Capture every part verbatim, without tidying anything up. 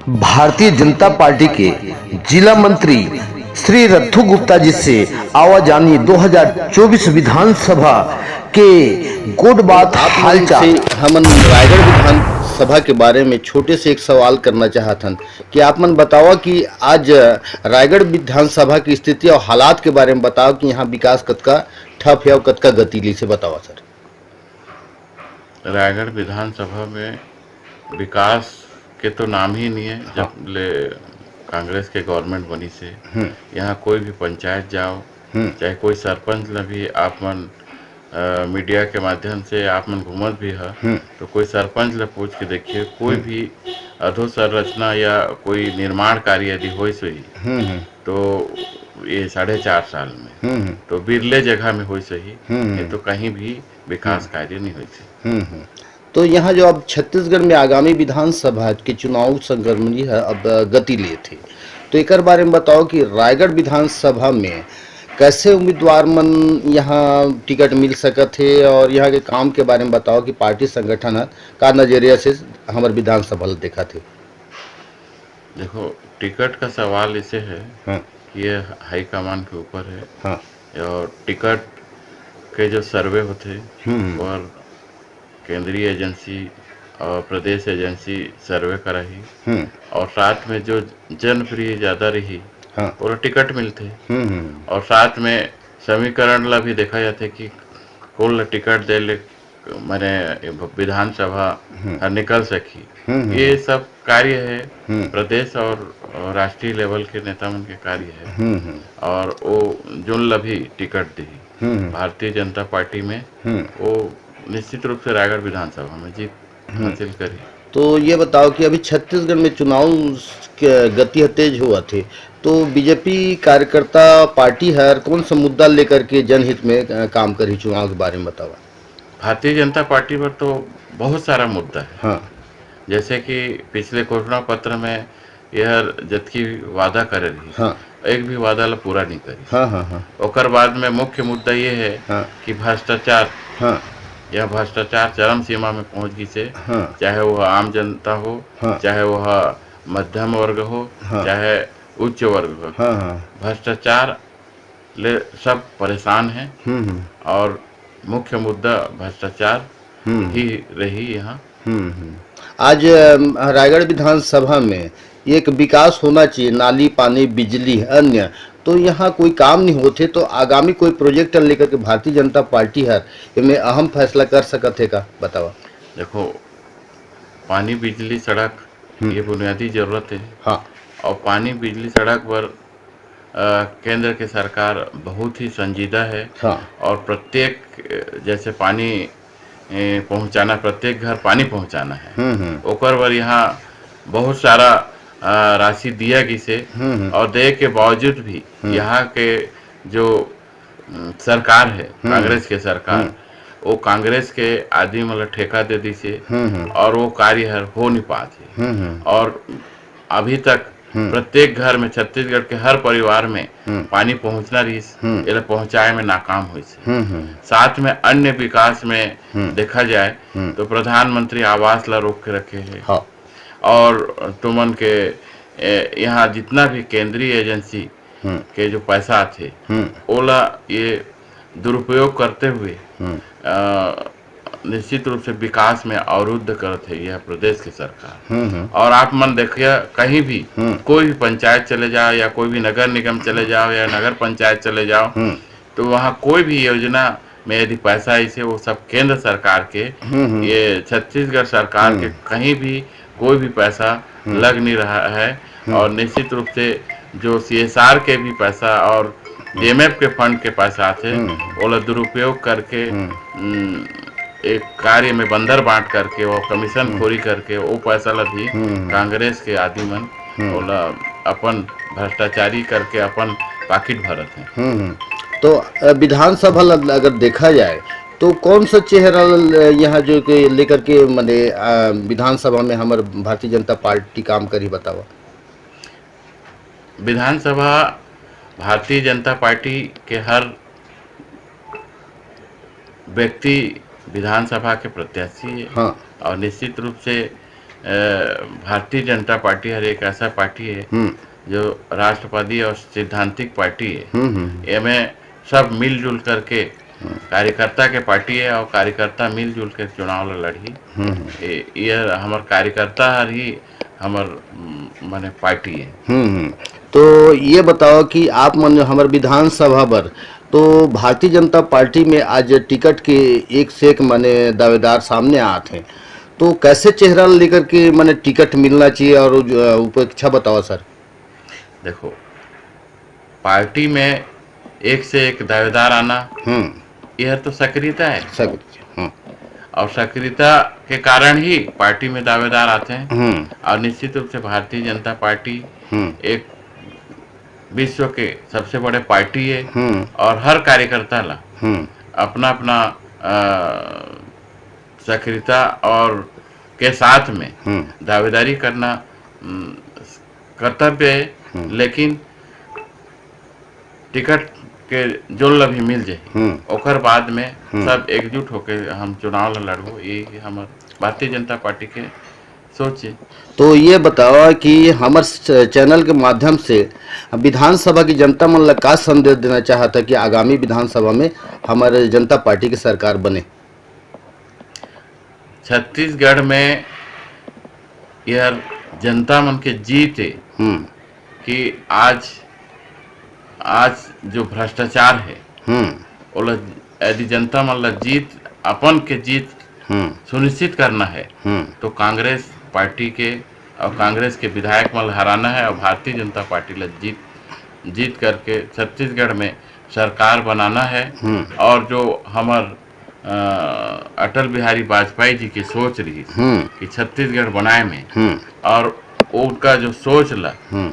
Bharatiya Janata party के जिला मंत्री श्री रत्थू गुप्ता जी से आवाजानी दो हज़ार चउबीस विधानसभा के गोठ बात आप मन हालचाल। से हमन रायगढ़ विधानसभा के बारे में छोटे से एक सवाल करना चाहत हन कि आप मन बतावा कि आज रायगढ़ विधानसभा की स्थिति और हालात के बारे में बतावा कि यहाँ विकास कतका ठप हे और कतका गति लीस हे, बतावा सर। रायगढ़ विधानसभा में विकास के तो नाम ही नहीं है। हाँ। जब ले कांग्रेस के गवर्नमेंट बनी से हम्म। यहाँ कोई भी पंचायत जाओ, हम्म। चाहे कोई सरपंच ला भी आप मन, अ, मीडिया के माध्यम से आप मन घूमत भी ह, हम्म। तो कोई सरपंच ला पूछ के देखिए, कोई हम्म। भी अधोसंरचना या कोई निर्माण कार्य यदि होइस होही, हम्म, हम्म। तो ये साढ़े चार साल में, हम्म, हम्म। तो बिरले जगह में होइस होही, हम्म, ये हम्म। तो कहीं भी विकास हम्म। कार्य नहीं होइस हे। हम्म, हम्म। तो यहाँ जो अब छत्तीसगढ़ में आगामी विधानसभा के चुनाव संक्रमण ह अब गति लेत हे, तो एकर बारे में बताओ कि रायगढ़ विधानसभा में कैसे उम्मीदवार मन यहाँ टिकट मिल सकत हे और यहाँ के काम के बारे में बताओ कि पार्टी संगठन ह का नजरिया से हमर विधानसभा ल देखत हे। देखो, टिकट का सवाल इसे है हाँ। कि ये हाई कमान के ऊपर है। हाँ। और टिकट के जो सर्वे होते हम्म। और केंद्रीय एजेंसी और प्रदेश एजेंसी सर्वे कराही हम्म। और साथ में जो जनप्रिय ज्यादा रही हाँ। ओला टिकट मिलथे। हम्म, हम्म। और साथ में समीकरण ला भी देखा जाथे कि कोन ला टिकट दे ले माने विधानसभा हम्म। हर निकल सकही। हम्म, हम्म। ये सब कार्य है हम्म। प्रदेश और राष्ट्रीय लेवल के नेता मन के कार्य है। हम्म, हम्म। और वो जोन ला भी टिकट दी हम्म, हम्म। भारतीय जनता पार्टी में हम्म। वो निश्चित रूप से रायगढ़ विधानसभा में जीत हम्म। हासिल करी। तो ये बताओ कि अभी छत्तीसगढ़ में चुनाव के गति ह तेज होवत हे, तो बीजेपी कार्यकर्ता पार्टी हर कौन सा मुद्दा लेकर के जनहित में, अ, काम करही, चुनाव के बारे में बतावा। भारतीय जनता पार्टी पर तो बहुत सारा मुद्दा है। हाँ। जैसे कि पिछले घोषणा पत्र में यह जतकी वादा करे रही, हाँ। एक भी वादा ला पूरा नहीं करी। हाँ, हाँ, हाँ। ओकर बाद में मुख्य मुद्दा ये है हाँ। कि भ्रष्टाचार, हाँ। यह भ्रष्टाचार चरम सीमा में पहुंच गई से, हाँ। चाहे वह आम जनता हो, हाँ। चाहे वह मध्यम वर्ग हो, हाँ। चाहे उच्च वर्ग हो, हाँ, हाँ। भ्रष्टाचार ले सब परेशान हैं हम्म, हम्म। और मुख्य मुद्दा भ्रष्टाचार हम्म। ही रही यहाँ। हम्म, हम्म। आज, अम, रायगढ़ विधानसभा में एक विकास होना चाहिए, नाली, पानी, बिजली, अन्य, तो यहाँ कोई काम नहीं होते, तो आगामी कोई प्रोजेक्ट लेकर के भारतीय जनता पार्टी हर एमे अहम फैसला कर सकत हे का? बतावा। देखो, पानी, बिजली, सड़क, हम्म। ये बुनियादी जरूरत है। हाँ। और पानी, बिजली, सड़क पर, अ, केंद्र के सरकार बहुत ही संजीदा है। हाँ। और प्रत्येक, अ, जैसे पानी, ए, पहुंचाना, प्रत्येक घर पानी पहुंचाना है। हम्म, हम्म। ओकर बर यहाँ बहुत सारा, अ, राशि दिया गिसे हम्म, हम्म। और दे के बावजूद भी हम्म। यहाँ के जो, अ, सरकार है, हम्म। कांग्रेस के सरकार, हम्म। वो कांग्रेस के आदमी मन ला ठेका दे दिसे हम्म, हम्म। और वो कार्य हर हो नहीं पात है। हम्म, हम्म। और अभी तक हम्म। प्रत्येक घर में, छत्तीसगढ़ के हर परिवार में हम्म। पानी पहुंचना रहिस, हम्म। एला पहुंचाए में नाकाम होइस। हम्म, हम्म। साथ में अन्य विकास में हम्म। देखा जाए हम्म। तो प्रधानमंत्री आवास ला रोक के रखे है। हाँ। और तुमन के, ए, यहाँ जितना भी केंद्रीय एजेंसी हम्म। के जो पैसा आथे, हम्म। ओला ये दुरुपयोग करते हुए, हम्म। अ, निश्चित रूप से विकास में अवरुद्ध करत है यह प्रदेश की सरकार। हम्म, हम्म। और आप मन देखिए, कहीं भी हम्म। कोई भी पंचायत चले जाओ या कोई भी नगर निगम चले जाओ या नगर पंचायत चले जाओ, हम्म। तो वहाँ कोई भी योजना में यदि पैसा ऐसे, वो सब केंद्र सरकार के, हम्म, हम्म। ये छत्तीसगढ़ सरकार हम्म। के कहीं भी कोई भी पैसा हम्म। लग नहीं रहा है। हम्म। और निश्चित रूप से जो सीएसआर के भी पैसा और हम्म। डीएमएफ के फंड के पैसा आथे, हम्म। ओला दुरुपयोग करके, हम्म। हम्म, एक कार्य में बंदर बांट करके, वो कमीशन हम्म। खोरी करके, वो पैसा ला भी हम्म। कांग्रेस के आदमी मन हम्म। ओला अपन भ्रष्टाचारी करके अपन पाकिट भरत हैं। हम्म, हम्म। तो, अ, विधानसभा ला अगर देखा जाए, तो कौन सा चेहरा ल-, यहाँ जो के लेकर के, माने, अ, विधानसभा में हमर भारतीय जनता पार्टी काम करी, बतावा? विधानसभा, भारतीय जनता पार्टी के हर व्यक्ति विधानसभा के प्रत्याशी है। हाँ। और निश्चित रूप से भारतीय जनता पार्टी हर एक ऐसा पार्टी है हम्म। जो राष्ट्रवादी और सैद्धांतिक पार्टी है। हम्म, हम्म। एमे सब मिलजुल करके हम्म। कार्यकर्ता के पार्टी है और कार्यकर्ता मिलजुल के चुनाव ल लड़ही। हम्म, हम्म। ये, ये हमर कार्यकर्ता हर ही हमर, म, माने पार्टी है। हम्म, हम्म। तो ये बताओ कि आप मन जो हमर विधानसभा बर, तो भारतीय जनता पार्टी में आज टिकट के एक से एक माने दावेदार सामने आत हैं, तो कैसे चेहरा लेकर के माने टिकट मिलना चाहिए और जो, अ, उपेक्षा बताओ सर। देखो, पार्टी में एक से एक दावेदार आना, हम्म। यह तो सक्रियता है। सक्रियता, हम्म। और सक्रियता के कारण ही पार्टी में दावेदार आते हैं। हम्म। और निश्चित रूप से भारतीय जनता पार्टी हम्म। एक विश्व के सबसे बड़े पार्टी है हम्म। और हर कार्यकर्ता ला हम्म। अपना अपना, अ, सक्रियता और के साथ में हम्म। दावेदारी करना, उम, कर्तव्य है, हम्म। लेकिन टिकट के जोन ला भी मिल जाए, हम्म। ओकर बाद में हम्म। सब एकजुट होके हम चुनाव ला लड़बो, ये हमर भारतीय जनता पार्टी के सोच है। तो ये बताओ कि हमर स-, चैनल के माध्यम से विधानसभा की जनता मन ला का संदेश देना चाहत है कि आगामी विधानसभा में हमर जनता पार्टी की सरकार बने? छत्तीसगढ़ में यह जनता मन के जीत है हम्म। कि आज, आज जो भ्रष्टाचार है, हम्म। ओला यदि जनता मन ला जीत, अपन के जीत हम्म। सुनिश्चित करना है, हम्म। तो कांग्रेस पार्टी के और कांग्रेस के विधायक मन ला हराना है और भारतीय जनता पार्टी ला जीत, जीत करके छत्तीसगढ़ में सरकार बनाना है। हम्म। और जो हमर, अ, अटल बिहारी वाजपेयी जी की सोच रही हम्म। कि छत्तीसगढ़ बनाए में हम्म। और उनका जो सोच ला हम्म।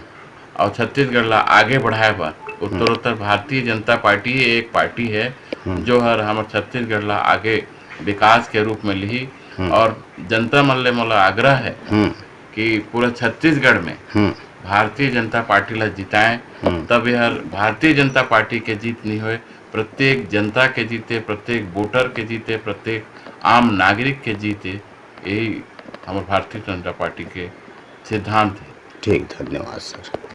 और छत्तीसगढ़ ला आगे बढ़ाए बर उत्तरोत्तर हम्म। भारतीय जनता पार्टी ही एक पार्टी है हम्म। जो हर हमर छत्तीसगढ़ ला आगे विकास के रूप में लिही। हम्म। और जनता मन ले मोला आग्रह है हम्म। कि पूरा छत्तीसगढ़ में हम्म। भारतीय जनता पार्टी ला जिताएं, हम्म। तब यह भारतीय जनता पार्टी के जीत नहीं होए, प्रत्येक जनता के जीते, प्रत्येक वोटर के जीते, प्रत्येक आम नागरिक के जीते, यही हमर भारतीय जनता पार्टी के सिद्धांत है। ठीक, धन्यवाद सर।